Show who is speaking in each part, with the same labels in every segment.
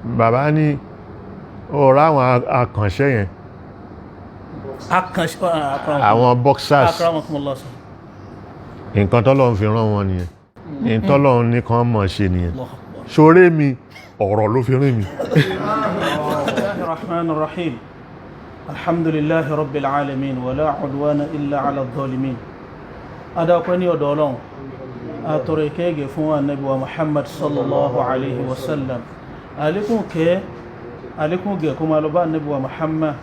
Speaker 1: Bàbá ní ọ̀rọ̀ àwọn akànṣẹ́ yẹn, àwọn boxers,
Speaker 2: Akramakumullah sir.
Speaker 1: Nǹkan tọ́lọ́run fi rán wọn nìyẹn, nǹkan tọ́lọ́run ní kan mọ̀ ṣe nìyẹn.
Speaker 2: Allahu Akbar.
Speaker 1: Ṣoré mi, ọ̀rọ̀ ló fi rìn mi.
Speaker 2: الله الرحمن الرحيم، الحمد لله رب العالمين، ولا عدوان إلا على الظالمين. Adáwọ̀pẹ́ ní ọ̀dọ̀ Ọlọ́run, àtọ̀rọ̀ ìkẹ́gẹ̀ fún Ànábì wa Muhammad sallallahu alaihi wasallam. Àlékún kẹ́, àlékún gẹ̀ kó máa lọ bá Ànábì wa Muhammad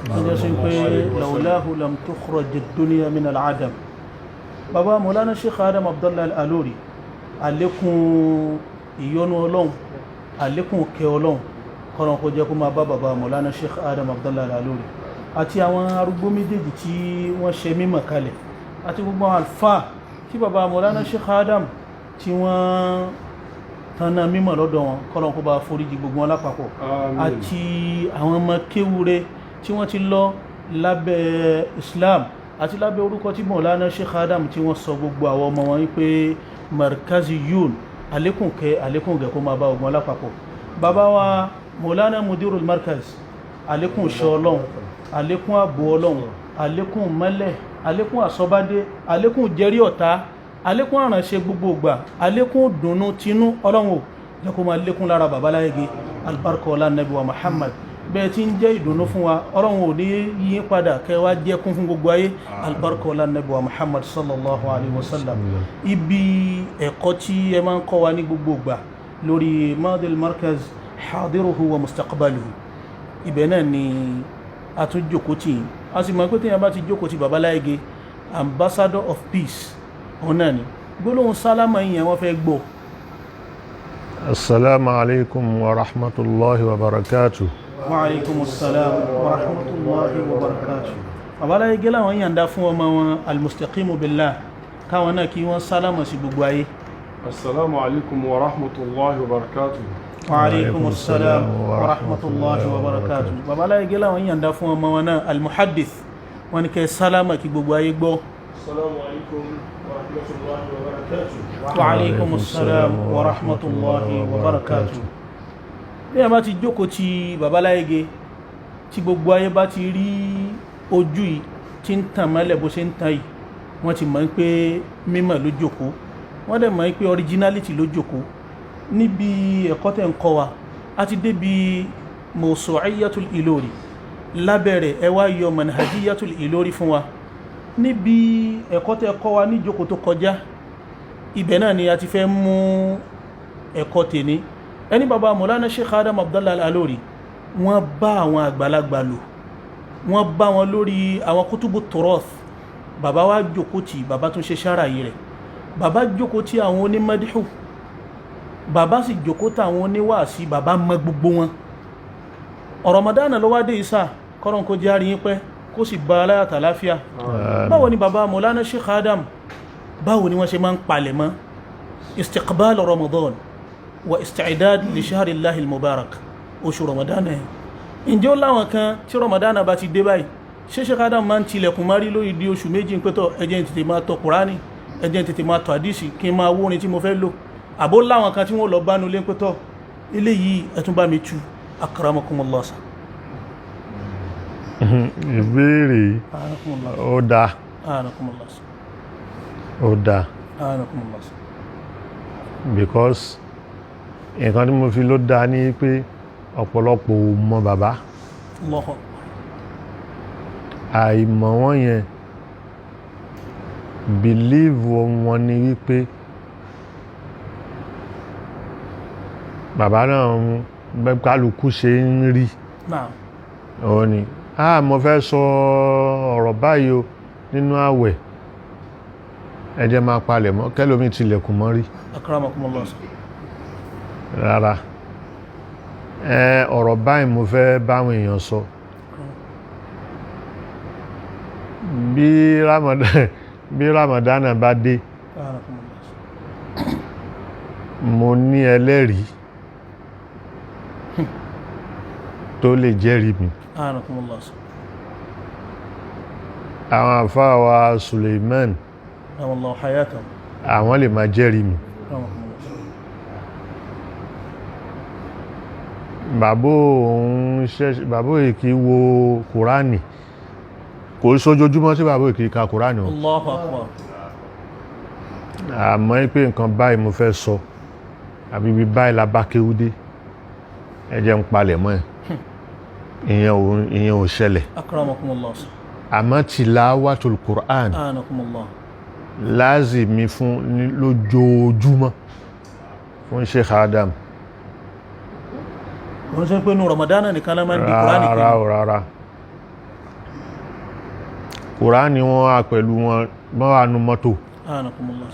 Speaker 2: tó jẹ́ sí pé لولاه لم تخرج الدنيا من العدم. Bàbá Mọ̀lánà Sheikh Adam Abdullah Al-Aluri, àlékún ìyọ́nú Ọlọ́run, àlékún kẹ́ Ọlọ́run, kọ́nà kó jẹ́ kó máa bá bàbá Mọ̀lánà Sheikh Adam Abdullah Al-Aluri àti àwọn arúgbó méjèèjì tí wọ́n ṣe mímọ̀ kalẹ̀, àti gbogbo àwọn àlùfáà tí bàbá Mọ̀lánà Sheikh Adam tí wọ́n tanná mímọ̀ lọ́dọ̀ wọn, kọ́nà kó bá foríjì gbogbo wọn lápapọ̀, àti àwọn ọmọ kéwúre tí wọ́n ti lọ lábẹ́ Islam àti lábẹ́ orúkọ tí Mọ̀lánà Sheikh Adam tí wọ́n sọ gbogbo àwọn ọmọ wọn wípé Markaziyun. Àlékún kẹ́, àlékún gẹ̀ kó máa bá ogun lápapọ̀. Bàbá wa Mọ̀lánà Mudirul Markaz, àlékún ìṣọ́ Ọlọ́run, àlékún ààbò Ọlọ́run, àlékún mọ́lẹ̀, àlékún àsọbádé, àlékún jẹ́rí ọ̀tá, àlékún àránṣe gbogbo ìgbà, àlékún dùnnú tinú Ọlọ́run ò jẹ́ kó máa lékún lára bàbá láyége. Albarka ọlá Nabi wa Muhammad. Bẹ́ẹ̀ tí ń jẹ́ ìdùnnú fún wa, Ọlọ́run ò ní yí padà kẹ́ wá jẹ́ kún fún gbogbo ayé. Albarka ọlá Nabi wa Muhammad sallallahu alayhi wa sallam. Ibi ẹ̀kọ́ tí ẹ máa ń kọ́ wa ní gbogbo ìgbà lórí madil markaz, hadiruhu wa mustaqbaluhu, ibẹ̀ náà ni a tún jókòó tì yín. A sì mọ̀ pé téèyàn bá ti jókòó ti bàbá láyége, ambassador of peace, òun náà ni gbólóhùn sálámà yìí wọ́n fẹ́ gbọ́.
Speaker 1: Assalamu alaikum wa rahmatullahi wa barakatuh.
Speaker 2: Wa alaikum assalam wa rahmatullahi wa barakatuh. Bàbá láyége láwọn yànda fún ọmọ wọn Almustaqimu Billah káwọn náà kí wọ́n sálámà sí gbogbo ayé.
Speaker 3: السلام عليكم ورحمة الله وبركاته.
Speaker 2: Wa alaikum assalam wa rahmatullahi wa barakatuh. Bàbá láyége láwọn yànda fún ọmọ wọn náà Almuhaddith, wọn ni kẹ́ sálámà kí gbogbo ayé gbọ́.
Speaker 3: السلام عليكم ورحمة الله وبركاته.
Speaker 2: Wa alaikum assalam wa rahmatullahi wa barakatuh. Bí a bá ti jókòó ti bàbá láyége, tí gbogbo ayé bá ti rí ojú yìí tí ń tàn mọ́lẹ̀ bó ṣe ń tàn yìí, wọ́n ti mọ̀ pé mímọ̀ ló jókòó, wọ́n dẹ̀ mọ̀ pé originality ló jókòó. Níbi ẹ̀kọ́ tẹ̀ ń kọ́ wa, a ti débi Mawsu'iyyatul Ilori. Lábẹ́rẹ̀ ẹ wá yọ Manhajiyyatul Ilori fún wa níbi ẹ̀kọ́ tẹ̀ kọ́ wa níjókòó tó kọjá. Ibẹ̀ náà ni a ti fẹ́ mú ẹ̀kọ́ tèní. Ẹni bàbá Mọ̀lánà Sheikh Adam Abdallah Al-Alori, wọ́n bá àwọn àgbàlagbà lò, wọ́n bá wọn lórí àwọn kutubu turath. Bàbá wa jókòó tì, bàbá tún ṣe ṣàràyè rẹ̀. Bàbá jókòó tì àwọn onímọ̀díhù, bàbá sì jókòó tì àwọn oníwàásí, bàbá mọ gbogbo wọn. Ramadan ló wá dé ìsà, kọ́rọ̀ kó jẹ́ àríyìn pẹ́, kó sì bá aláyàtà láfíà. Báwo ni bàbá Mọ̀lánà Sheikh Adam, báwo ni wọ́n ṣe máa ń palẹ̀ mọ́ istiqbal Ramadan wa isti'dad li shahri Allahi al-mubarak, oṣù Ramadan ẹ̀? Ǹjẹ́ ó láwọn kan tí Ramadan bá ti dé báyìí, ṣé Sheikh Adam máa ń tilẹ̀kùn márí lórí di oṣù 2 ń pẹ́tọ̀, ẹ jẹ́ n tètè máa tọ Kùránì, ẹ jẹ́ n tètè máa tọ àdísì, kí n máa wórin tí mo fẹ́ lò? Àbó láwọn kan tí wọ́n lọ bánu lé ń pẹ́tọ̀, eléyìí ẹ tún bá mi tú? Akramakumullah sa.
Speaker 1: Ìbéèrè yìí,
Speaker 2: Anakumullah.
Speaker 1: ó dáa.
Speaker 2: Anakumullah sa.
Speaker 1: Ó dáa.
Speaker 2: Anakumullah sa.
Speaker 1: Because nǹkan tí mo fi ló dáa ní pé ọ̀pọ̀lọpọ̀ ò mọ bàbá.
Speaker 2: Allahu Akbar.
Speaker 1: Àìmọ̀ wọ́n yẹn, believe wọn ni wípé bàbá náà ń bẹ́ kálukú ṣe ń rí.
Speaker 2: Naam.
Speaker 1: Òun ni ah, mo fẹ́ sọ ọ̀rọ̀ báyìí o nínú àwẹ̀, ẹ jẹ́ máa palẹ̀ mọ́, kẹ́lómi tilẹ̀kùn mọ́ rí.
Speaker 2: Akramakumullah sa.
Speaker 1: Rárá, ẹ ọ̀rọ̀ báyìí mo fẹ́ báwọn èèyàn sọ bí Ramadan bá dé.
Speaker 2: Anakumullah sa.
Speaker 1: Mo ní ẹlẹ́rìí tó lè jẹ́rìí mi.
Speaker 2: Anakumullah sa.
Speaker 1: Àwọn àfáà wa Suleiman,
Speaker 2: Allahu hayatahu.
Speaker 1: àwọn lè máa jẹ́rìí mi.
Speaker 2: Akramakumullah sa.
Speaker 1: Bàbá òun ṣe, bàbá òun kì í wo Kùránì, kò sójoojúmọ́ tí bàbá òun kì í ka Kùránì o.
Speaker 2: Allahu akbar.
Speaker 1: Àmọ́ pé nǹkan báyìí mo fẹ́ sọ, àbí ibi báyìí la bá kéwú dé, ẹ jẹ́ ń palẹ̀ mọ́ ẹ̀, ìyẹn ò ṣẹlẹ̀.
Speaker 2: Akramakumullah.
Speaker 1: Àmọ́ tìláwàtul Qur'an
Speaker 2: Anakumullah.
Speaker 1: láàzìmí fún lójoojúmọ́ fún Sheikh Adam.
Speaker 2: Wọ́n sọ pé inú Ramadana nìkan la máa ń di Kùránì
Speaker 1: Rárá
Speaker 2: kiri.
Speaker 1: o, rárá. Kùránì wọn wà pẹ̀lú wọn, wọ́n wà nú mọ́tò.
Speaker 2: Anakumullah.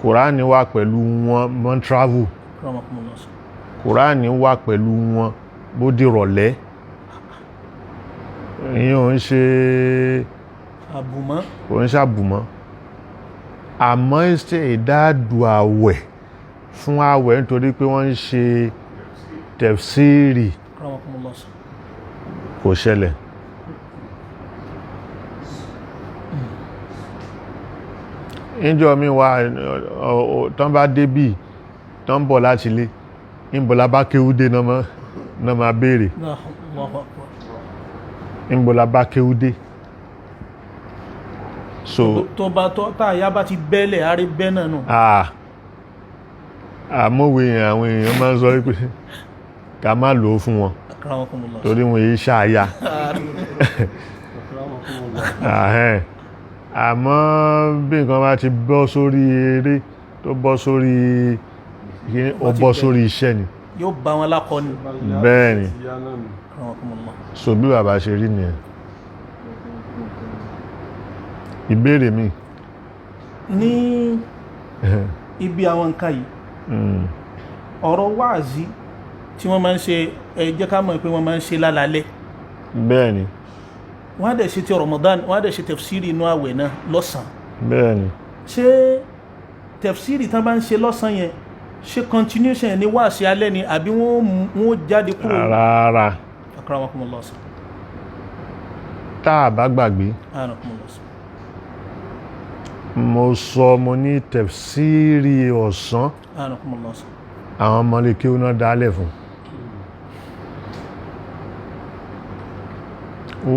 Speaker 1: Kùránì wà pẹ̀lú wọn, wọ́n travel.
Speaker 2: Akramakumullah.
Speaker 1: Kùránì wà pẹ̀lú wọn bó di rọ̀lẹ́. Ìyẹn ò ń ṣe
Speaker 2: Àbùmọ́.
Speaker 1: Kò ń ṣàbùmọ́. Àmọ́ ṣe ìdádù àwẹ̀ fún àwẹ̀ nítorí pé wọ́n ń ṣe tẹ̀fsíìrì.
Speaker 2: Akramakumullah.
Speaker 1: Kò ṣẹlẹ̀. Níjọ́ mi wà tán bá débì, tán bọ̀ láti ilé, níbo la bá kéwú dé náà máa béèrè.
Speaker 2: Allahu akbar.
Speaker 1: Níbo la bá kéwú dé. So
Speaker 2: Tó bá tó táyà bá ti bẹ́lẹ̀ àrí bẹ́ náà nù.
Speaker 1: Ah, àmọ́wé yẹn àwọn èèyàn máa ń sọ wípé ká má lò ó fún wọn.
Speaker 2: Akramakumullah.
Speaker 1: Torí wọn yìí ṣàyà. Ahẹ́n. Àmọ́ bí nǹkan bá ti bọ́ sórí eré, tó bọ́ sórí kíní, ó bọ́ sórí iṣẹ́ ni.
Speaker 2: Yóò bá wọn lákọ ni.
Speaker 1: Bẹ́ẹ̀ ni.
Speaker 2: Akramakumullah.
Speaker 1: So bí bàbá ṣe rí nìyẹn. Ìbéèrè mi.
Speaker 2: Ní ibi àwọn nǹkan yìí, ọ̀rọ̀ wáàzí tí wọ́n máa ń ṣe, ẹ jẹ́ ká mọ̀ pé wọ́n máa ń ṣe lálálẹ́.
Speaker 1: Bẹ́ẹ̀ ni.
Speaker 2: Wọ́n á dẹ̀ ṣe ti Ramadan, wọ́n á dẹ̀ ṣe tẹ̀fsírì inú àwẹ̀ náà lọ́sàn.
Speaker 1: Bẹ́ẹ̀ ni.
Speaker 2: Ṣé tẹ̀fsírì tán bá ń ṣe lọ́sàn yẹn, ṣé continuation ní wáàsí alẹ́ ni, àbí wọ́n jáde kúrò?
Speaker 1: Rárá.
Speaker 2: Akramakumullah.
Speaker 1: Tá a bá gbàgbé,
Speaker 2: Anakumullah.
Speaker 1: mo sọ, mo ní tẹ̀fsíìrì ọ̀sán,
Speaker 2: Anakumullah.
Speaker 1: àwọn ọmọlé kí ó náà dálẹ̀ fún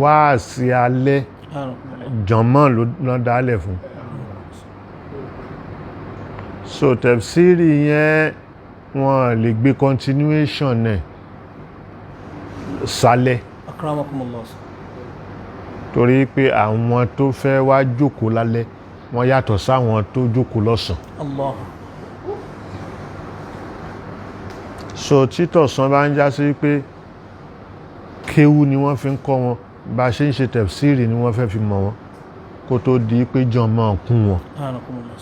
Speaker 1: wáàsí alẹ́.
Speaker 2: Anakumullah.
Speaker 1: Jọmọ́ ló náà dálẹ̀ fún. So tẹ̀fsíìrì yẹn, wọ́n lè gbé continuation ẹ̀ sálẹ̀.
Speaker 2: Akramakumullah.
Speaker 1: Torí pé àwọn tó fẹ́ wá jókòó lálẹ́, wọ́n yàtọ̀ sáwọn tó jókòó lọ́sàn.
Speaker 2: Allah.
Speaker 1: So títọ̀sán bá ń já sí pé kéwú ni wọ́n fi ń kọ́ wọn, bá ṣe ń ṣe tẹ̀fsíìrì ni wọ́n fẹ́ fi mọ̀ wọn, kó tó di pé jọmọ́ kún wọn.
Speaker 2: Anakumullah.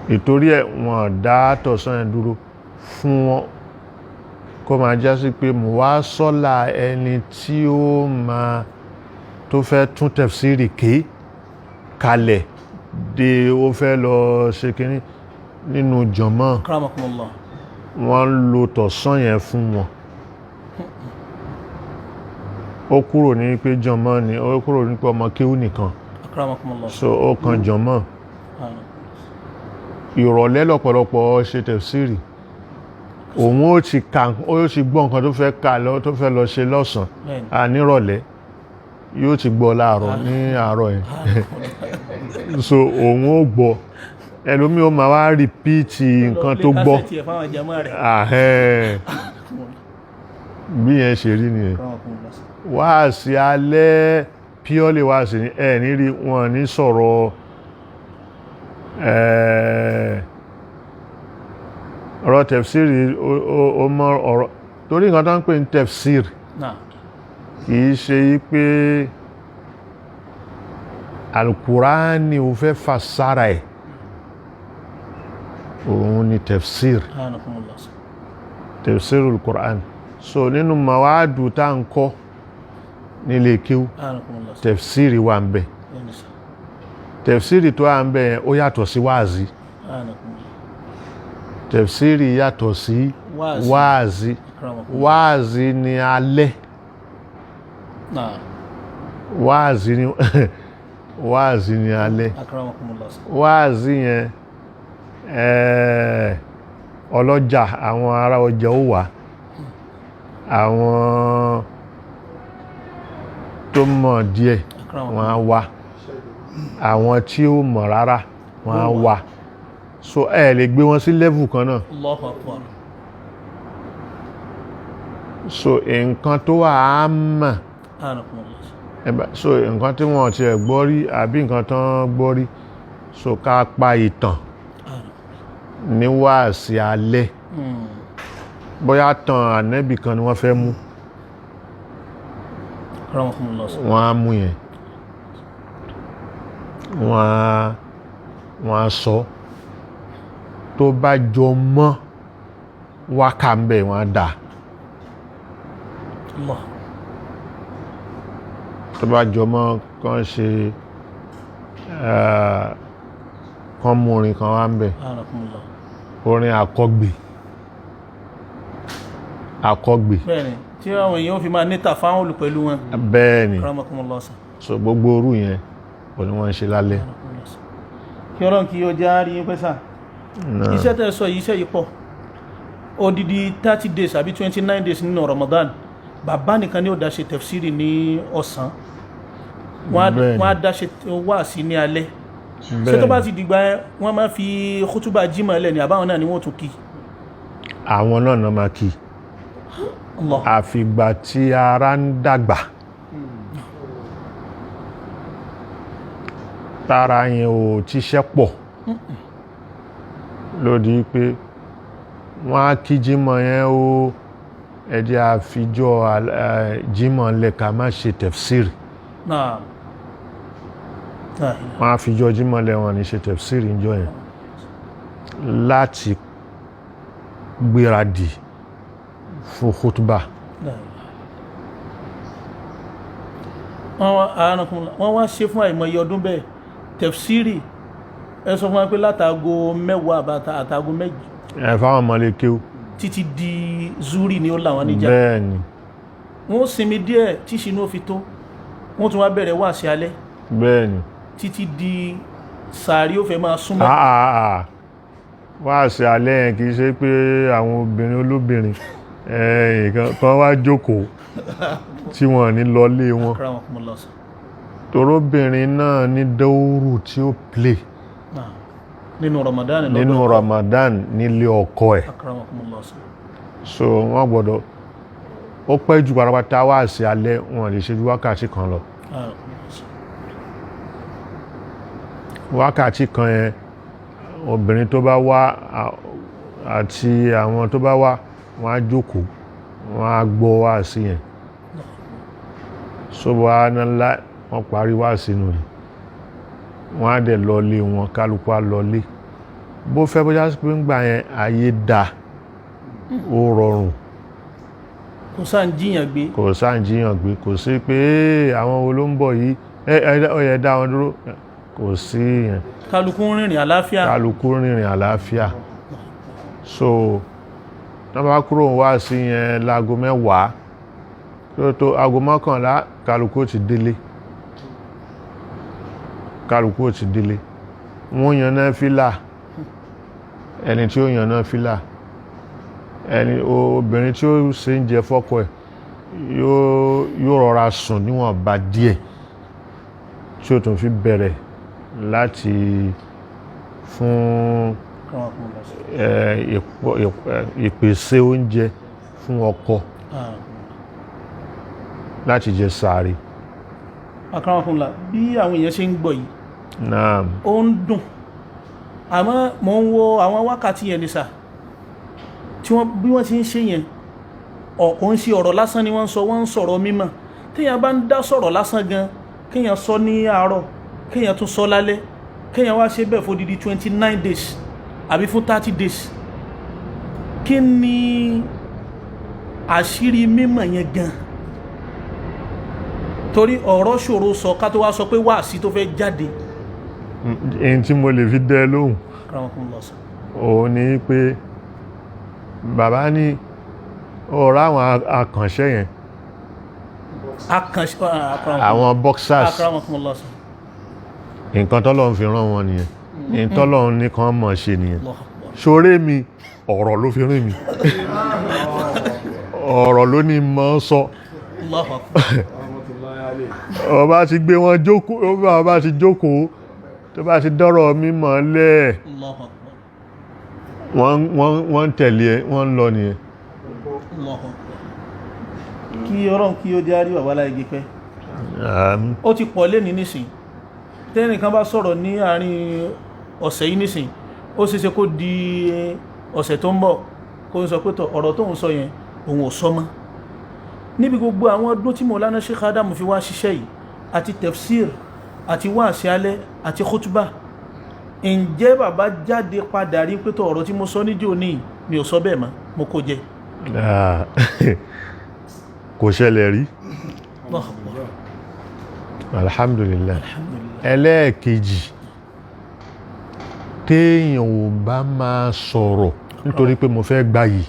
Speaker 1: Ìtorí ẹ̀, wọ́n dá tọ̀sán yẹn dúró fún wọn, kó máa já sí pé mo wá sọ́la ẹni tí ó máa tó fẹ́ tún tẹ̀fsíìrì ké kalẹ̀ de, ó fẹ́ lọ ṣe kínní nínú jọmọ́.
Speaker 2: Akramakumullah.
Speaker 1: Wọ́n ń lo tọ̀sán yẹn fún wọn. Ó kúrò ní pé jọmọ́ ni, ó kúrò ní pé ọmọ kéwú nìkan.
Speaker 2: Akramakumullah.
Speaker 1: So ó kan jọmọ́.
Speaker 2: Anakumullah.
Speaker 1: Ìrọ̀lẹ́ lọ́pọ̀lọpọ̀ ṣe tẹ̀fsíìrì, òun ó ti ka, ó ti gbọ́ nǹkan tó fẹ́ kà lọ, tó fẹ́ lọ ṣe lọ́sàn.
Speaker 2: Bẹ́ẹ̀ni.
Speaker 1: Ànírọ̀lẹ́ yóò ti gbọ́ láàárọ̀, ní àárọ̀ yẹn. So òun ó gbọ́, ẹlòmíì ó máa wá rìpíìtì nǹkan tó gbọ́.
Speaker 2: Lọ play cassette ẹ̀ fáwọn jàmáà rẹ̀.
Speaker 1: Ahẹ́n. Bí yẹn ṣe rí nìyẹn.
Speaker 2: Akramakumullah.
Speaker 1: Wáàsí alẹ́ purely wáàsí ni, ẹ ní rí wọn ní sọ̀rọ̀ ọ̀rọ̀ tẹ̀fsírì. Ó mọ́ ọ̀rọ̀ torí nǹkan tó ń pè ní tẹ̀fsírì
Speaker 2: Náà.
Speaker 1: kì í ṣe yí pé alukurani ò fẹ́ fà sára ẹ̀, òun ni tẹ̀fsírì.
Speaker 2: Anakumullah.
Speaker 1: Tẹ̀fsírì alukurani. So nínú màwádùú tá à ń kọ́ nílé kíw,
Speaker 2: Anakumullah.
Speaker 1: tẹ̀fsírì wà ń bẹ̀.
Speaker 2: Bẹ́ẹ̀ni sà.
Speaker 1: Tẹ̀fsírì tó wà ń bẹ̀ yẹn, ó yàtọ̀ sí wáàzí.
Speaker 2: Anakumullah.
Speaker 1: Tẹ̀fsírì yàtọ̀ sí
Speaker 2: Wáàzí.
Speaker 1: wáàzí.
Speaker 2: Akramakumullah.
Speaker 1: Wáàzí ni alẹ́.
Speaker 2: Náà.
Speaker 1: Wáàzí ni alẹ́.
Speaker 2: Akramakumullah.
Speaker 1: Wáàzí yẹn, ọlọ́jà, àwọn ará ọjà ó wà. Àwọn tó mọ̀ díẹ̀ wọ́n á wá, àwọn tí ó mọ̀ rárá wọ́n á wá. So ẹ lè gbé wọn sí level kan náà.
Speaker 2: Allahu akbar.
Speaker 1: So nǹkan tó wà á mọ̀
Speaker 2: Anakumullah.
Speaker 1: So nǹkan tí wọ́n ti ẹ̀ gbọ́ rí àbí nǹkan tán gbọ́ rí, so ká pa ìtàn ní wáàsí alẹ́, bóyá tàn ànẹ́bì kan ni wọ́n fẹ́ mú,
Speaker 2: Akramakumullah.
Speaker 1: wọ́n á mú yẹn, wọ́n á sọ tó bá jọ mọ́ wákà ń bẹ̀, wọ́n á dà.
Speaker 2: Allah.
Speaker 1: Tó bá jọ mọ́ kán ṣe kán mú orin kan wá ń bẹ̀,
Speaker 2: Anakumullah.
Speaker 1: orin àkọgbè àkọgbè.
Speaker 2: Bẹ́ẹ̀ni, tí àwọn èèyàn fi máa níta fáwọn olù pẹ̀lú wọn.
Speaker 1: Bẹ́ẹ̀ ni.
Speaker 2: Akramakumullah.
Speaker 1: So gbogbo orú yẹn kò ní wọ́n ń ṣe lálẹ́.
Speaker 2: Kí Ọlọ́run kí ó já rí yín pẹ́ sà.
Speaker 1: Náà.
Speaker 2: Iṣẹ́ tẹ́ sọ yìí, iṣẹ́ yìí pọ̀. Odidi 30 days àbí 29 days nínú Ramadan, bàbá nìkan ni ó dá ṣe tafsiri ní ọ̀sán,
Speaker 1: Bẹ́ẹ̀ni.
Speaker 2: wọ́n á dá ṣe wáàsí ní alẹ́. Ṣé tó bá ti dìgbà yẹn, wọ́n máa fi kútúbà jímọ̀ lẹ̀ ní àbáwọn náà ni wọ́n tún kí?
Speaker 1: Àwọn náà náà máa kí.
Speaker 2: Allah.
Speaker 1: Àfìgbà tí ara ń dàgbà, tára yẹn ò tíṣẹ́ pọ̀ lódì pé wọ́n á kí jímọ̀ yẹn ó ẹjẹ́ àfijọ́ jímọ̀ lẹ̀ ká má ṣe tẹ̀fsírì.
Speaker 2: Náà.
Speaker 1: Wọ́n á fijọ́ jímọ̀ lẹ̀, wọ́n ní ṣe tẹ̀fsírì níjọ́ yẹn láti gbéradì fún khutba.
Speaker 2: Wọ́n wá ṣe fún àìmọye ọdún bẹ́ẹ̀ tẹ̀fsírì. Ẹ sọ fún wa pé látago 10 àbáta àtago 8
Speaker 1: Ẹ fáwọn ọmọlékéwú.
Speaker 2: títí di zuri ni ó làwọn níjà.
Speaker 1: Bẹ́ẹ̀ ni.
Speaker 2: Wọ́n ó sinmi díẹ̀ tí ìṣinú ó fi tó, wọ́n tún wá bẹ̀rẹ̀ wá sí alẹ́
Speaker 1: Bẹ́ẹ̀ ni.
Speaker 2: títí di sàárì ó fẹ́ máa súnmọ́.
Speaker 1: Ah, ah. Wá sí alẹ́ yẹn, kì í ṣe pé àwọn obìnrin olóbìnrin kan wá jókòó tí wọ́n ní lọlé wọn.
Speaker 2: Akramakumullah.
Speaker 1: Toróbìnrin náà ní dóòrù tí ó play
Speaker 2: Náà. Nínú Ramadan lọ́dọ̀.
Speaker 1: nínú Ramadan nílé ọkọ ẹ̀.
Speaker 2: Akramakumullah.
Speaker 1: So wọ́n gbọ́dọ̀, ó pẹ́ jù pátápátá, wá sí alẹ́ wọn lè ṣe ju wákàtí kan lọ.
Speaker 2: Akramakumullah.
Speaker 1: Wákàtí kan yẹn, obìnrin tó bá wá àti àwọn tó bá wá, wọ́n á jókòó, wọ́n á gbọ́ wá sí yẹn. Subhanallah, wọ́n parí wá sínú yìí, wọ́n á dẹ̀ lọlé wọn, kálukú á lọlé bó fẹ́. Bójá sí pé ń gbà yẹn ayé da, ó rọrùn.
Speaker 2: Kò sáà ń jiyàn gbé.
Speaker 1: Kò sáà ń jiyàn gbé, kò sí pé "Ee, àwọn wo ló ń bọ̀ yìí? Ẹ ẹ ó yẹ dá wọn dúró." Kò sí yẹn.
Speaker 2: Kálukú ń rìnrìn àlàáfíà.
Speaker 1: Kálukú rìnrìn àlàáfíà. So tán bá kúrò wá sí yẹn láago 10, tó tó aago 11, kálukú ó ti délé, kálukú ó ti délé. Wọ́n yan náfìlà, ẹni tí ó yan náfìlà, ẹni obìnrin tí ó ṣe ń jẹ fọ́kọ ẹ̀, yóò rọra sùn níwọ̀nba díẹ̀ tí ó tún fi bẹ̀rẹ̀ láti fún ìpèsè oúnjẹ fún ọkọ láti jẹ sàárì.
Speaker 2: Akramakumullah, bí àwọn èèyàn ṣe ń gbọ́ yìí,
Speaker 1: Náà.
Speaker 2: ó ń dùn, àmọ́ mò ń wo àwọn wákàtí yẹn ní sà tí wọ́n bí wọ́n ti ń ṣe yẹn, ọ̀kọ́ ń ṣe ọ̀rọ̀ lásán ni wọ́n ń sọ, wọ́n ń sọ̀rọ̀ mímọ̀. Téèyàn bá ń dá sọ̀rọ̀ lásán gan, kéèyàn sọ ní àárọ̀, kéèyàn tún sọ lálẹ́, kéèyàn wá ṣe bẹ́ẹ̀ fódidi 29 days àbí fún 30 days, kí ni àṣírí mímọ̀ yẹn gan? Torí ọ̀rọ̀ ṣòro sọ, ká tó wá sọ pé wáàsí tó fẹ́ jáde.
Speaker 1: Èyí tí mo lè fi dẹ́ lóhùn,
Speaker 2: Akramakumullah.
Speaker 1: òun ni pé bàbá ní ọ̀rọ̀ àwọn àkànṣe yẹn,
Speaker 2: Akànṣe.
Speaker 1: àwọn boxers.
Speaker 2: Akramakumullah.
Speaker 1: Nǹkan tọ́lọ́run fi rán wọn nìyẹn, nǹkan tọ́lọ́run ní kan mọ̀ ṣe nìyẹn.
Speaker 2: Allahu Akbar.
Speaker 1: Ṣoré mi, ọ̀rọ̀ ló fi rìn mi. Ọ̀rọ̀ ló ní mọ́ sọ.
Speaker 2: Allahu Akbar.
Speaker 3: Rahmatullahi alayhi.
Speaker 1: Ọba ti gbé wọn jókòó, ọba ti jókòó, tó bá ti dọ́rọ̀ mímọ̀ lẹ̀,
Speaker 2: Allahu Akbar.
Speaker 1: wọ́n ń tẹ̀lé ẹ, wọ́n ń lọ nìyẹn.
Speaker 2: Allahu Akbar. Kí Ọlọ́run kí ó jẹ́ àrí bàbá láìgé pẹ́.
Speaker 1: Àmín.
Speaker 2: Ó ti pọ̀ lẹ́ni nísìn, tẹ́nìkan bá sọ̀rọ̀ ní àárín ọ̀sẹ̀ yìí nísìn, ó ṣeéṣe kó di ọ̀sẹ̀ tó ń bọ̀ kó ń sọ pé tọ̀, ọ̀rọ̀ tó ń sọ yẹn òun ò sọ mọ́. Níbi gbogbo àwọn ọdún tí Mọ̀lánà Sheikh Adam fi wá ṣiṣẹ́ yìí, àti tefsir, àti wáàsí alẹ́, àti khutba, ǹjẹ́ bàbá jáde padà rí pé tọ̀, ọ̀rọ̀ tí mo sọ níjó ní mi ò sọ bẹ́ẹ̀ mọ́, mo kó jẹ?
Speaker 1: Ah, kò ṣẹlẹ̀ rí.
Speaker 2: Allahu Akbar.
Speaker 1: Alhamdulillah.
Speaker 2: Alhamdulillah.
Speaker 1: Ẹlẹ́ẹ̀kejì, téèyàn ò bá máa sọ̀rọ̀ nítorí pé mo fẹ́ gbayì.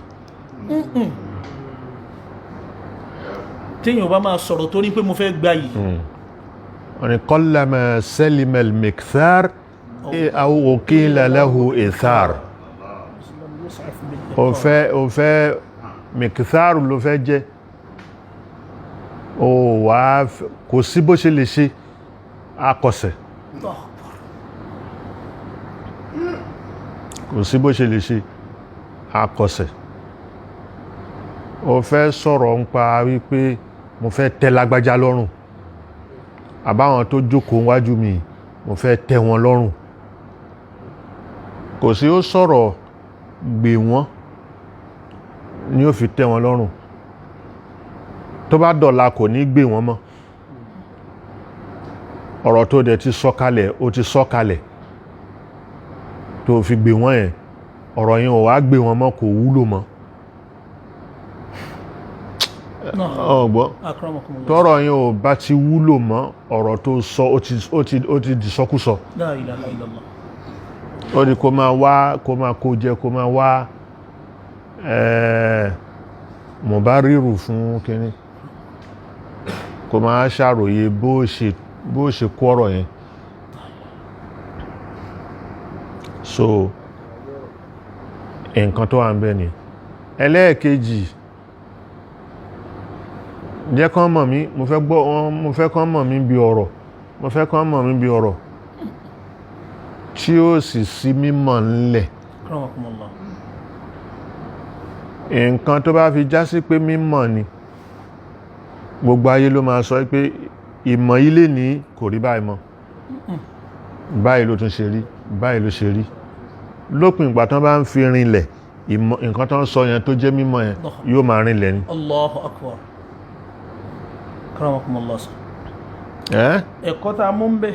Speaker 2: Téèyàn bá máa sọ̀rọ̀ torí pé mo fẹ́ gbayì.
Speaker 1: Wọ́n ní qallama salima al-mikthar aw uqila lahu ithar. O fẹ́ mikthar ló fẹ́ jẹ́, o wà kò sí bó ṣe lè ṣe akọsẹ̀.
Speaker 2: Allahu Akbar.
Speaker 1: Kò sí bó ṣe lè ṣe akọsẹ̀. O fẹ́ sọ̀rọ̀ ń pa wípé mo fẹ́ tẹ́ lágbájá lọ́rùn, àbáwọn tó jókòó wájú mi, mo fẹ́ tẹ́ wọn lọ́rùn. Kò sí, ó sọ̀rọ̀ gbè wọ́n ni ó fi tẹ́ wọn lọ́rùn. Tó bá dọ̀la, kò ní gbè wọ́n mọ́. Ọ̀rọ̀ tó dẹ̀ ti sọ kalẹ̀, ó ti sọ kalẹ̀ tó fi gbè wọ́n yẹn, ọ̀rọ̀ yẹn ò wá gbè wọ́n mọ́, kò wúlò mọ́. Ọgbọ́n?
Speaker 2: Akramakumullah.
Speaker 1: Tọ́rọ̀ yẹn ò bá ti wúlò mọ́, ọ̀rọ̀ tó sọ ó ti di sọkúsọ.
Speaker 2: La ilaha illallah.
Speaker 1: Ó ní kó máa wá, kó máa kó jẹ, kó máa wá mọ̀bárírù fún kínní, kó máa ṣàròyé bó ṣe kó ọ̀rọ̀ yẹn. So nǹkan tó wà ń bẹ ni. Ẹlẹ́ẹ̀kejì, jẹ́ kán mọ̀ mí, mo fẹ́ gbọ́ wọn, mo fẹ́ kán mọ̀ mí bí ọ̀rọ̀, mo fẹ́ kán mọ̀ mí bí ọ̀rọ̀ tí ó sì sí mímọ̀ ńlẹ̀.
Speaker 2: Akramakumullah.
Speaker 1: Nǹkan tó bá fi já sí pé mímọ̀ ni, gbogbo ayé ló máa sọ pé ìmọ̀ ilé ní kò rí báyìí mọ́, báyìí ló tún ṣe rí, báyìí ló ṣe rí. Lópin ìgbà tán bá ń fi rinlẹ̀ ìmọ̀, nǹkan tó ń sọ yẹn tó jẹ́ mímọ̀ yẹn yóò máa rinlẹ̀ ni.
Speaker 2: Allahu akbar. Akramakumullah.
Speaker 1: Ẹ́.
Speaker 2: Ẹ̀kọ́ tá a mú ń bẹ̀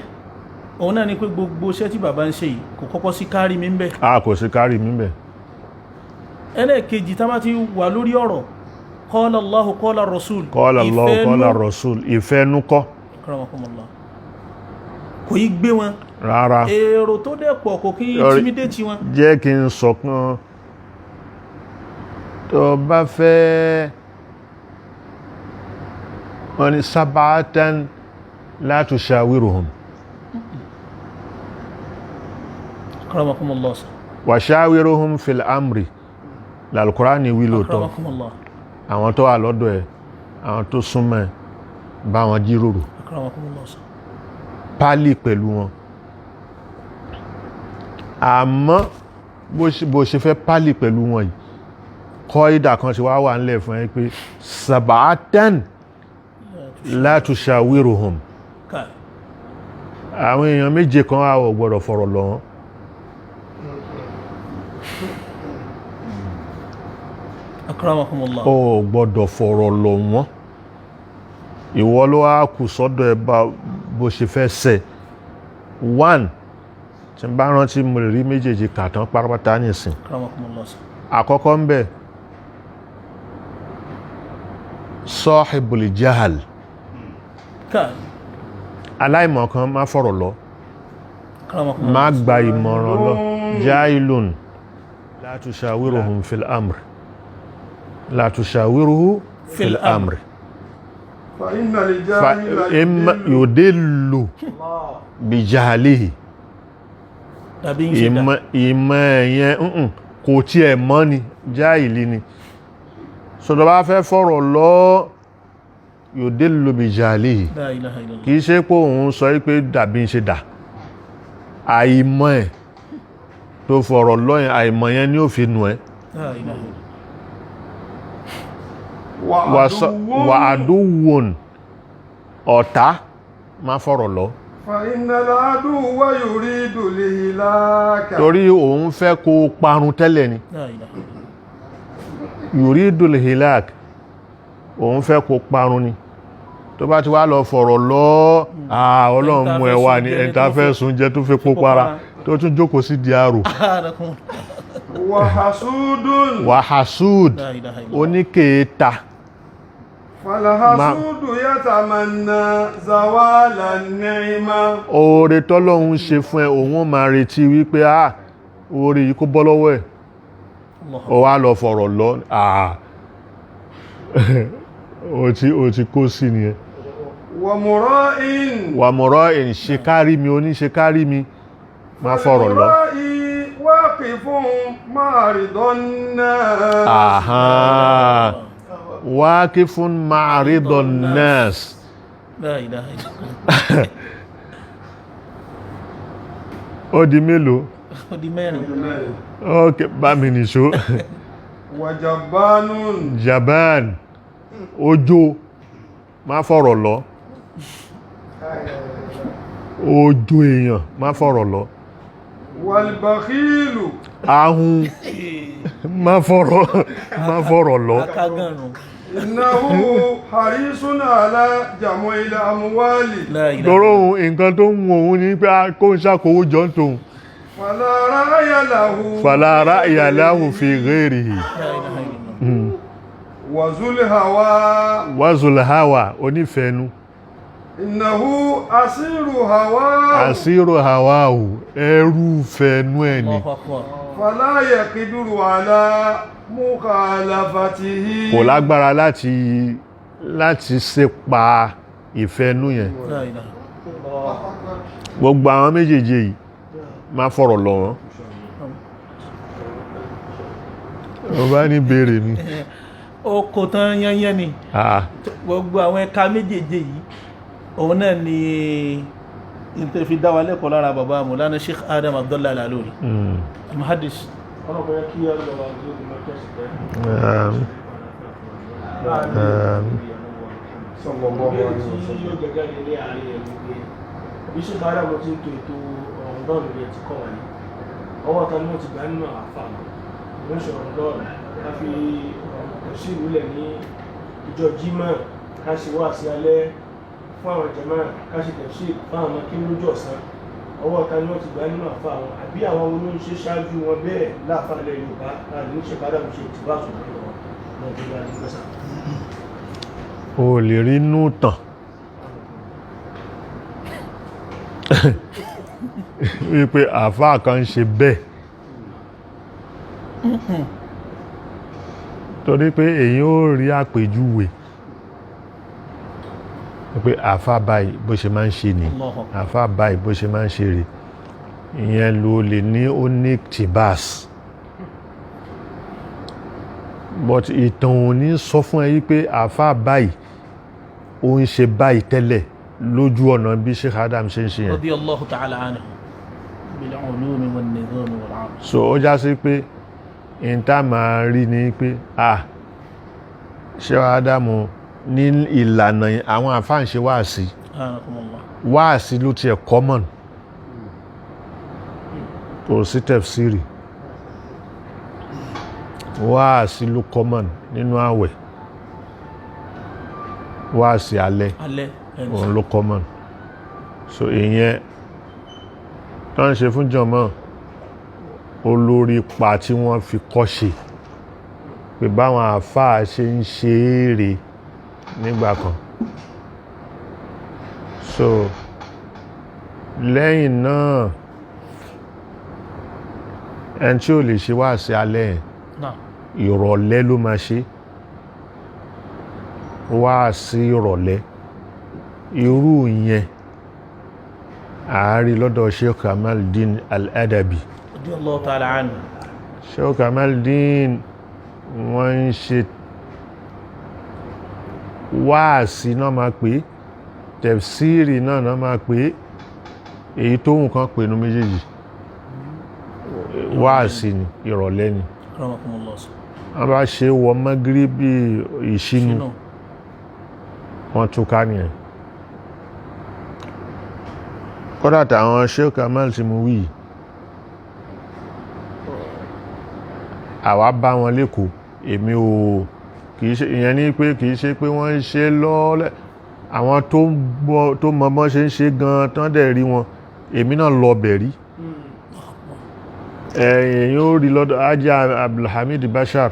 Speaker 2: òun náà ni pé gbogbo iṣẹ́ tí bàbá ń ṣe yìí, kò kọ́kọ́ sí kárí mi ń bẹ̀.
Speaker 1: A kò sí kárí mi bẹ̀.
Speaker 2: Ẹlẹ́ẹ̀kejì, tá bá ti wà lórí ọ̀rọ̀ qala Allahu qala Rasul,
Speaker 1: Qala Allahu
Speaker 2: ìfẹ́
Speaker 1: qala
Speaker 2: nú.
Speaker 1: Rasul, ìfẹ́ nú kọ́.
Speaker 2: Akramakumullah. Kò yí gbé wọn.
Speaker 1: Rárá.
Speaker 2: Èrò tó dẹ̀ pọ̀ kò kí
Speaker 1: Sorry.
Speaker 2: intimidate wọn.
Speaker 1: Jẹ́ kí n sọ kan. Tó bá fẹ́, wọ́n ní sab'atan la tushawiruhum.
Speaker 2: Akramakumullah.
Speaker 1: Wa shawiruhum fil amri lálùkùránì wí lóòótọ́.
Speaker 2: Akramakumullah.
Speaker 1: Àwọn tó wà lọ́dọ̀ ẹ̀, àwọn tó súnmọ́ ẹ̀, bá wọn jíròrò.
Speaker 2: Akramakumullah.
Speaker 1: Pálí pẹ̀lú wọn, àmọ́ bó ṣe fẹ́ pálí pẹ̀lú wọn yìí, kọ́ ìdà kan ti wá wà ńlẹ̀ fún ẹ pé sab'atan la tushawiruhum.
Speaker 2: Káì.
Speaker 1: Àwọn èèyàn méje kan á ò gbọ́dọ̀ fọ̀rọ̀ lọ̀ wọ́n.
Speaker 2: Akramakumullah.
Speaker 1: Ò gbọ́dọ̀ fọ̀rọ̀ lọ̀ wọ́n. Ìwọ ló wá kù sọ́dọ̀ ẹ bá bó ṣe fẹ́ ṣe. One, tí n bá rántí, mo lè rí méjèèjì kà tán pátápátá nìsín.
Speaker 2: Akramakumullah.
Speaker 1: Àkọ́kọ́ ń bẹ, sahibul jahal.
Speaker 2: Káì.
Speaker 1: Aláìmọ̀kan, má fọ̀rọ̀ lọ.
Speaker 2: Akramakumullah.
Speaker 1: Má gba ìmọ̀ràn lọ. Jahilun la tushawiruhum fil amr, la tushawiruhu fil amr.
Speaker 3: فإن
Speaker 1: Fa
Speaker 3: الجاهل
Speaker 1: imma
Speaker 3: يضل.
Speaker 1: yudillu bi jahalihi.
Speaker 2: Tàbí ń ṣe dà.
Speaker 1: Ìmọ̀ ẹ̀yẹn kò tiẹ̀ mọ́ ni, jáìlì ni. Sọ̀dọ̀ bá fẹ́ fọ̀rọ̀ lọ, yudillu bi jahlihi.
Speaker 2: La ilaha illallah.
Speaker 1: Kìí ṣe pé òun sọ pé dàbí ń ṣe dà, àìmọ̀ ẹ̀ tó fọ̀rọ̀ lọ́yìn, àìmọ̀ yẹn ni ó fi nù ẹ́.
Speaker 2: La ilaha illallah.
Speaker 1: Wà àdúwòn, ọ̀tá, má fọ̀rọ̀ lọ.
Speaker 3: فإن العدو يريد الهلاك.
Speaker 1: Torí òun fẹ́ kó parun tẹ́lẹ̀ ni.
Speaker 2: La ilaha illallah.
Speaker 1: Yuridul hilak, òun fẹ́ kó parun ni. Tó bá ti wá lọ fọ̀rọ̀ lọ, àà Ọlọ́run mú ẹ wá ní ẹni tá fẹ́ sùn jẹ tó fi pó para, tó tún jókòó sí di àrò.
Speaker 2: Ààrẹkùn.
Speaker 3: وحسود.
Speaker 1: Wàhásùd,
Speaker 2: La ilaha illallah.
Speaker 1: oníkèéta.
Speaker 3: فالحسود يتمنى زوال النعمة.
Speaker 1: Oore tọ́lọ́run ṣe fún ẹ, òun ó máa retí wípé ah, oore yìí kó bọ́ lọ́wọ́ ẹ̀.
Speaker 2: Allah.
Speaker 1: Ó wá lọ fọ̀rọ̀ lọ, àà ó ti kó sí nìyẹn.
Speaker 3: ومراء.
Speaker 1: Wàmọ̀rọ̀ ẹ̀ ń ṣe kárí mi, oníṣe kárí mi, má fọ̀rọ̀ lọ.
Speaker 3: المرائي واقف مع رضا الناس.
Speaker 1: Àhán, wákìfún ma'aridun nas.
Speaker 2: La ilaha illallah.
Speaker 1: Ó di mélòó?
Speaker 2: Ó di mẹ́rin.
Speaker 1: Ok, bá mi nìṣó.
Speaker 3: وجبان.
Speaker 1: Jaban, ojo, má fọ̀rọ̀ lọ. Ojo èèyàn, má fọ̀rọ̀ lọ.
Speaker 3: والبخيل.
Speaker 1: Ahun, má fọ̀rọ̀ lọ.
Speaker 2: Akágànrún.
Speaker 3: إنه حريص على جمع الأموال.
Speaker 2: La ilaha.
Speaker 1: Lọ́rọ̀ òun, nǹkan tó ń wọ òun ní pé kó ń ṣàkówó jọ ń tòun.
Speaker 3: فلا رأي له.
Speaker 1: Fala ra'ya lahu fi ghairihi.
Speaker 2: La ilaha illallah.
Speaker 3: وذو الهوى.
Speaker 1: Wazul hawa, onífẹ̀ẹ́nu.
Speaker 3: إنه أسير هواه.
Speaker 1: Àsírò hawahu, ẹrú fẹ̀ẹ́nu ẹ̀ ni.
Speaker 2: Allahu akbar.
Speaker 3: فلا يقدر على مخالفته.
Speaker 1: Kò lágbára láti ṣepa ìfẹ́nú yẹn.
Speaker 2: La ilaha.
Speaker 1: Gbogbo àwọn méjèèjì yìí, má fọ̀rọ̀ lọ wọ́n. Ó bá ní béèrè mi.
Speaker 2: Ó kò tán yányán ni.
Speaker 1: Ah,
Speaker 2: Gbogbo àwọn ẹ̀ka méjèèjì yìí, òun náà ni n fi dá wa lẹ́kọ̀ọ́ lára bàbá Mawlana Sheikh Adam Abdullah Al-Aluri. Al-Muhaddis.
Speaker 4: Ọlọ́pàá yẹ kí ọlọ́pàá wa gbé ìmọ̀ kẹ́sì tẹ́.
Speaker 3: صلى الله
Speaker 4: Ìbéèrè
Speaker 3: عليه
Speaker 4: tí
Speaker 3: وسلم.
Speaker 4: yóò jẹ jáde ní àárín ẹ̀ gbogbo yẹn. Bí ṣe bá dàgbọ́ tí ń to ètò ọ̀rọ̀dọ́ọ̀nù rẹ̀ ti kọ́ wà ní. Ọwọ́ ta ni wọ́n ti gbà nínú àwọn àfa wọn. Wọ́n ṣe ọ̀rọ̀dọ́ọ̀nù ká fi ọ̀rọ̀ ìlú ní ìjọ Jímọ̀, ká ṣe wá sí alẹ́ fún àwọn jàmáà, ká ṣe tẹ̀sí fún àwọn kí lójú ọ̀sán. Ọwọ́ ta ni wọ́n ti gbà nínú àfa wọn, àbí àwọn olóńṣe ṣáájú wọn bẹ́ẹ̀ láàfáà ilẹ̀ Yorùbá láti ní ṣe bá dàgbọ́ ṣe ìtìbá àtúntò lọ́wọ́ náà tó bá ní gbèsà.
Speaker 1: O lè rí inú tàn wípé àfáà kan ń ṣe bẹ́ẹ̀, torí pé èyí ó rí àpèjúwe pé àfáà báyìí bó ṣe máa ń ṣe ni,
Speaker 2: Allahu akbar.
Speaker 1: àfáà báyìí bó ṣe máa ń ṣe rè. Ìyẹn ló lè ní ó ní tibas, but ìtàn ò ní sọ fún ẹ wípé àfáà báyìí ó ń ṣe báyìí tẹ́lẹ̀ lójú ọ̀nà bí Sheikh Adam ṣe ń ṣe yẹn.
Speaker 2: Radiyallahu ta'ala anhu. Bil ulumi wan nizami wal amal.
Speaker 1: So ó já sí pé in tá máa rí ni pé ah, Sheikh Adam ní ìlànà yẹn, àwọn àfáà ń ṣe wáàsí.
Speaker 2: Anakumullah.
Speaker 1: Wáàsí ló tiẹ̀ common, kò sí tẹ̀fsírì, wáàsí ló common nínú àwẹ̀, wáàsí alẹ́.
Speaker 2: Alẹ́.
Speaker 1: Òun ló common. So ìyẹn tó ń ṣe fún jọmọ́, olórí pa tí wọ́n fi kọ́ ṣe pé báwọn àáfàá ṣe ń ṣe é rè nígbà kan. So lẹ́yìn náà, ẹni tí ò lè ṣe wáàsí alẹ́ yẹn,
Speaker 2: Náà.
Speaker 1: ìrọ̀lẹ́ ló máa ṣe wáàsí ìrọ̀lẹ́. Irú yẹn ààrí lọ́dọ̀ Sheikh Kamaldeen Al-Adabi.
Speaker 2: Radiyallahu ta'ala anhu.
Speaker 1: Sheikh Kamaldeen wọ́n ń ṣe Wáàsí náà máa pè é, tẹ̀fsíìrì náà náà máa pè é, èyí tó wù kán pè nú méjèèjì. Wáàsí ni, ìrọ̀lẹ́ ni.
Speaker 2: Akramakumullah sir.
Speaker 1: Wọ́n bá ṣe wọ mọ́gíríbì ìṣínú,
Speaker 2: Ṣínú.
Speaker 1: wọ́n túká nìyẹn. Kódà tàwọn Sheikh Kamal tí mo wí yìí, àwa bá wọn lẹ́kọ̀ọ́, èmi ò kìí ṣe ìyẹn ní pé kìí ṣe pé wọ́n ń ṣe lọ́ọ́lẹ̀. Àwọn tó ń gbọ́ tó mọ bọ́n ṣe ń ṣe gan tán dẹ̀ rí wọn, èmi náà lọ bẹ̀ rí. Ẹ̀yìn ó rí lọ́dọ̀ Haji Abdulhamid Bashar,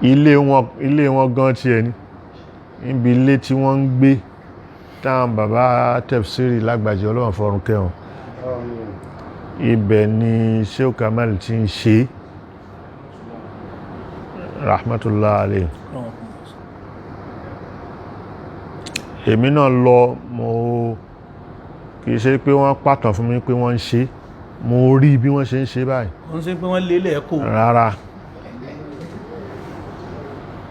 Speaker 1: ilé wọn gan tiẹ̀ ni, níbi ilé tí wọ́n ń gbé táwọn bàbá tẹ̀fsírì lágbàjẹ́, Ọlọ́run fọ̀run kẹ́wọn. Ibẹ̀ ni Sheikh Kamal ti ń ṣe, rahmatullah alayhi.
Speaker 2: Akramakumullah sir.
Speaker 1: Èmi náà lọ, mo kìí ṣe pé wọ́n pàtàn fún mi pé wọ́n ń ṣe, mo rí bí wọ́n ṣe ń ṣe báyìí.
Speaker 2: Kò ń ṣe pé wọ́n lélẹ̀ ẹ̀kọ́.
Speaker 1: Rárá,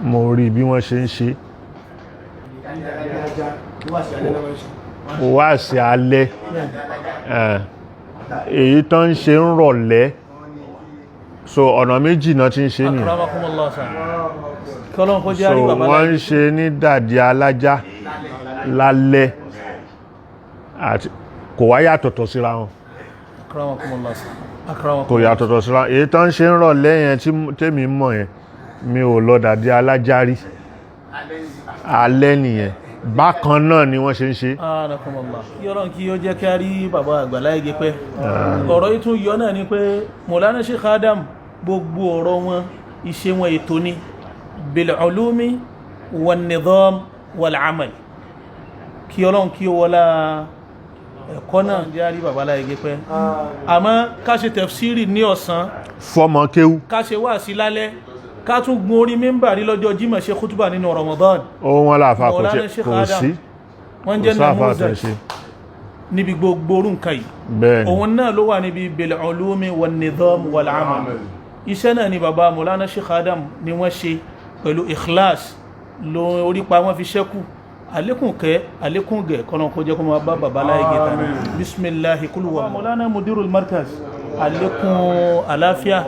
Speaker 1: mo rí bí wọ́n ṣe ń ṣe.
Speaker 4: Wá sí alẹ́ náà máa ń ṣe.
Speaker 1: Wá sí alẹ́, èyí tó ń ṣe ń rọ̀lẹ́, so ọ̀nà méjì náà ti ń ṣe nìyẹn.
Speaker 2: Akramakumullah sir. Kí Ọlọ́run kó jẹ́
Speaker 1: So
Speaker 2: àrí bàbá
Speaker 1: wọ́n
Speaker 2: láyé.
Speaker 1: ń ṣe ní dàdí alájá lálẹ́, àti kò wá yàtọ̀tọ̀ síra wọn.
Speaker 2: Akramakumullah sir.
Speaker 1: Kò
Speaker 2: Akramakumullah.
Speaker 1: yàtọ̀tọ̀ síra wọn. Èyí tó ń ṣe ń rọ̀lẹ́ yẹn tí tèmi mọ̀ yẹn, mi ò lọ dàdí alájá rí, alẹ́ nìyẹn. Bákan náà ni wọ́n ṣe ń ṣe.
Speaker 2: Anakumullah. Kí Ọlọ́run kí ó jẹ́ kí a rí bàbá àgbà láyé pẹ́. Ọ̀rọ̀ yìí tún yọ náà ni pé Mọ̀lánà Sheikh Adam, gbogbo ọ̀rọ̀ wọn, iṣẹ́ wọn, ètò ni, bil ulumi wan nizam wal amal. Kí Ọlọ́run kí ó wọlá ẹ̀kọ́ náà jẹ́ a rí bàbá láyé pẹ́. Àmọ́ ká ṣe tẹ̀fsírì ní ọ̀sán,
Speaker 1: Fọmọ kéwú,
Speaker 2: ká ṣe wáàsí lálẹ́, ká tún gun orí mímbàrí lọ́jọ́ Jímọ̀ ṣe kútúbà nínú Ramadan.
Speaker 1: Ó wọn làáfà kò
Speaker 2: Mọ̀lánà
Speaker 1: ṣe
Speaker 2: Sheikh
Speaker 1: kò
Speaker 2: Adam,
Speaker 1: sí
Speaker 2: wọ́n
Speaker 1: kò
Speaker 2: jẹ́
Speaker 1: sáfà tó ń
Speaker 2: namuzaj
Speaker 1: ṣe.
Speaker 2: níbi gbogbo orú nǹkan yìí.
Speaker 1: Bẹ́ẹ̀ ni.
Speaker 2: Òun náà ló wà níbi bil ulumi wan nizam wal amal. Iṣẹ́ náà ni bàbá Mọ̀lánà Sheikh Adam ni wọ́n ṣe pẹ̀lú ikhlas ló orípa wọn fi ṣẹ́kù. Àlékún kẹ́, àlékún gẹ̀, kọ́nà kó jẹ́ kó máa bá bàbá láyé gẹ̀ta. Bisimilahi kúlùwà. Mọ̀lánà Mudirul Markaz, àlékún àláfíà,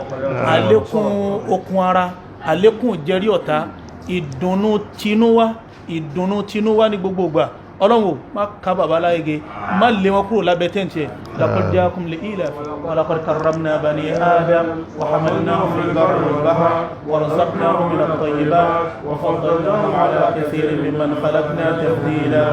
Speaker 2: àlékún okun ara, àlékún jẹ́rí ọ̀tá, ìdùnnú tinúwá, ìdùnnú tinúwá ní gbogbo ìgbà. Ọlọ́run ò má ká bàbá láyége, má lé wọn kúrò lábẹ́ tẹ́ǹtì ẹ̀. Laqad ja'akum li ilaf wa laqad karramna bani adam wa hamalnahum fil barri wal bahr wa razaqnahum min at-tayyibat wa faddalnahum ala kathirin mimman khalaqna tafdila.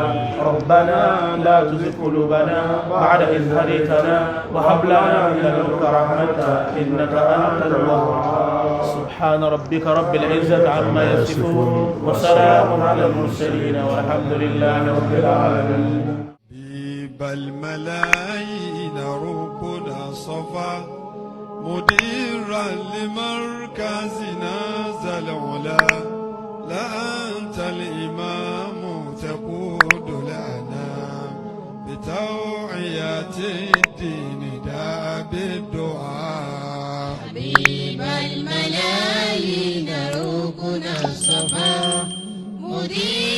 Speaker 2: Rabbana la tuzigh qulubana ba'da idh hadaytana wa hab lana min ladunka rahmatan innaka antal wahhab. Subhana rabbika rabbil izzati amma yasifun wa salamun ala al-mursalin walhamdulillahi rabbil العالمين.
Speaker 5: حبيب الملايين ركنا صفا، مديرا لمركزنا ذا العلا، لا أنت الإمام تقود الأنام بتوعية الدين داء بالدعاء.
Speaker 6: حبيب الملايين ركن الصفا، مدير